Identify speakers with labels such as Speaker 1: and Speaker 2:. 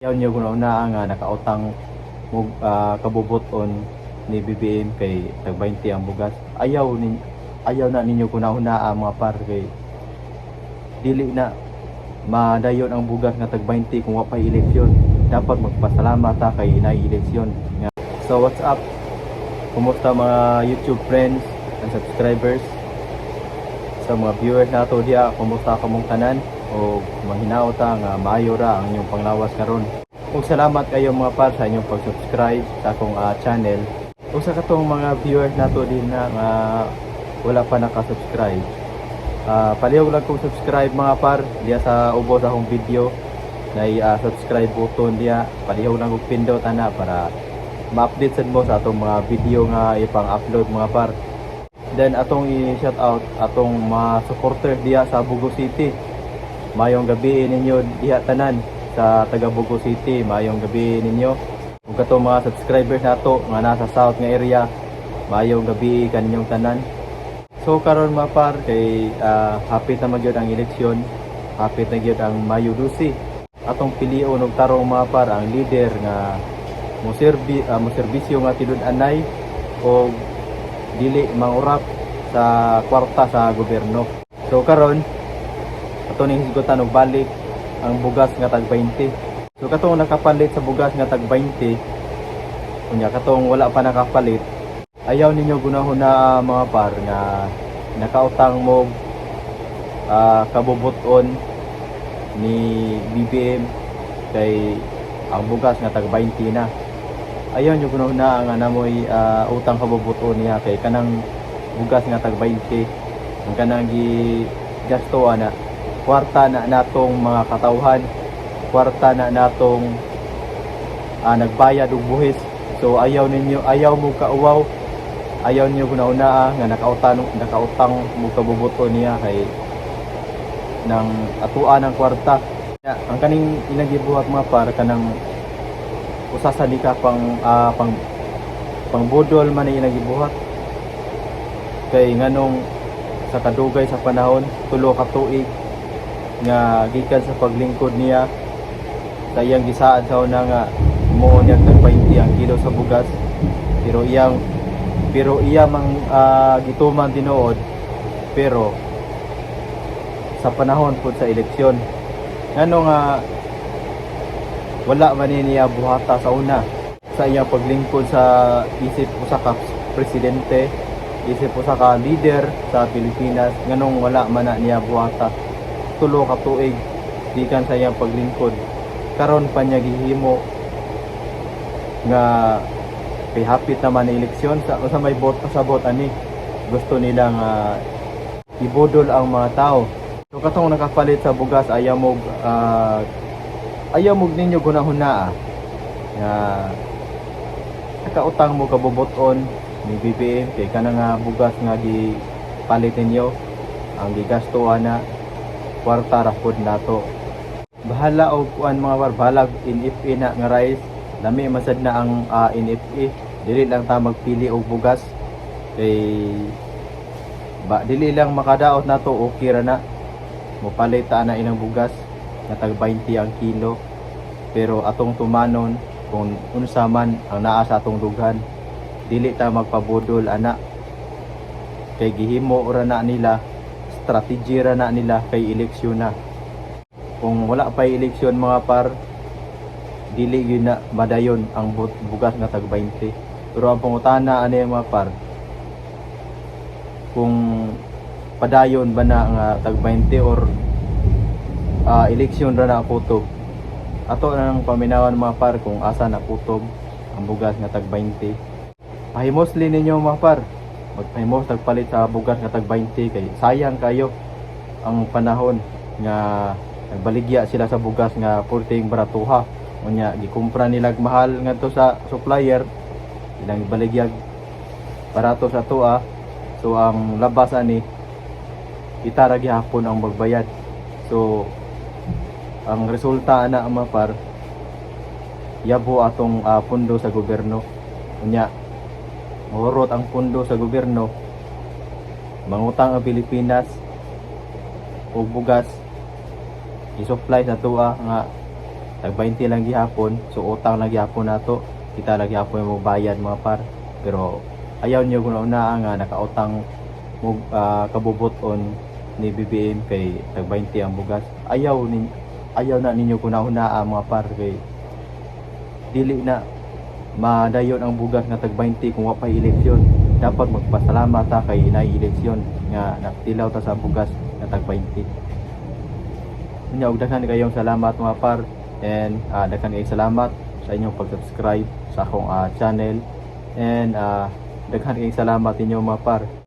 Speaker 1: Ayaw niyo huna nga nakautang mo kabubuton ni BBM kay tag 20 ang bugas. Ayaw na ninyo kunahuna, mga par, kay dili na madayon ang bugas nga tag 20 kung wa pa eleksyon. Dapat magpasalamat ta kay naay eleksyon. So what's up? Kumusta, mga YouTube friends and subscribers? Sa mga viewers nato diha, kumusta kamong tanan? O manghinaot ta nga maayo ra ang inyong panglawas karon. Ug salamat kayo, mga par, sa inyong pag-subscribe sa akong channel. Ug sa katong mga viewers nato din na nga wala pa naka-subscribe, palihog lang kung subscribe, mga par, diya sa ubos akong video na subscribe button diya. Palihog lang og pindot ana para ma-update sad mo sa atong mga video nga ipang-upload, mga par. Then atong i-shout out atong mga supporters diya sa Bogo City. Mayong gabi ninyo diha tanan sa taga Bogo City. Mayong gabi ninyo. Ug katong mga subscribers nato nga nasa south nga area, mayong gabi kaninyong tanan. So karon, mga par, kay hapit na magyud ang eleksyon, hapit na gyud ang Mayo 12. Atong pilion og tarong, mga par, ang leader nga mo serbisyo nga tinud-anay og dili mangurap sa kwarta sa gobyerno. So karon, ato ning hisgutan og balik ang bugas nga tag 20. So katong nakapalit sa bugas nga tag 20, unya katong wala pa nakapalit, ayaw ninyo gunahuna, mga par, nga nakautang mo kabubuton ni BBM kay ang bugas nga tag 20 na. Ayaw nyo gunahuna nga namoy utang kabubuton niya kay kanang bugas nga tag 20, ang kanang gi gasto ana, kwarta na natong mga katawhan, kwarta na natong nagbayad og buhis. So ayaw ninyo, ayaw mo kauwaw, ayaw niyo guna-una nga nakautang mo kabubuto niya kay nang atuan ang kwarta. Ya, ang kaning ilang gibuhat, mga par, kanang usa sa di ka pang pangbudol man ang ilang gibuhat. Kay nganong sa kadugay sa panahon, 3 ka tuig nga gikan sa paglingkod niya, sa iyang gisaad sa una nga mo niya tag 20 ang kilo sa bugas, pero iya mang gituman tinuod, pero sa panahon pud sa eleksyon? Ngano nga wala man ni niya buhata sa una sa iyang paglingkod sa isip usa ka presidente, isip usa ka leader sa Pilipinas? Nganong wala man na niya buhata 3 ka tuig gikan sa iyang paglingkod? Karon pa niya gihimo nga kay hapit naman ang eleksyon. Sa may bot sa bot ani, gusto nila nga ibudol ang mga tao. So katong nakapalit sa bugas, ayaw mo ninyo gunahuna nga nakautang mo kabubuton ni BBM kay kana nga bugas nga gipalit ninyo, ang gigasto ana, kwarta ra pud nato. Bahala og kuan, mga par, bahalag NFA na nga rice. Lami masad na ang NFA. Dili lang ta magpili og bugas kay ba dili lang makadaot nato, okay ra na mopalit ta na ilang bugas nga tag 20 ang kilo. Pero atong tumanon kung unsa man ang naa sa atong dughan. Dili ta magpabudol ana kay gihimo ra na nila, strategy ra na nila kay eleksyon na. Kung wala pa eleksyon, mga par, dili yun na madayon ang bugas nga tag 20. Pero ang pangutana ani, mga par, kung padayon ba na nga tag 20 or eleksyon ra na kutob. Ato na nang paminawan, mga par, kung asa na kutob ang bugas nga tag 20. Pahimosli ninyo, mga par, magpahimos tagpalit sa bugas nga tag 20 kay sayang kayo ang panahon nga nagbaligya sila sa bugas nga purting baratuha. Unya gikumpra nila mahal ngadto sa supplier, ilang baligyag barato sa atoa. So ang labas ani, kita ra gihapon ang magbayad. So ang resulta ana, mga par, yabo atong pundo sa gobyerno. Unya mahurot ang pundo sa gobyerno, mangutang ang Pilipinas og bugas i-supply sa atoa nga Tag 20 lang gihapon, so utang lang gihapon nato. Kita lang gihapon mo bayad, mga par. Pero ayaw niyo huna-hunaa nga nakautang mo kabubuton ni BBM kay tag 20 ang bugas. Ayaw na ninyo huna-hunaa, mga par, kay dili na madayon ang bugas nga tag 20 kung wa pa eleksyon. Dapat magpasalamat ta kay naay eleksyon nga nakatilaw ta sa bugas nga tag 20. Unya, og daghan kayong salamat, mga par, and daghan kayong salamat sa inyong pag-subscribe sa akong channel and daghan kayong salamat inyo, mga par.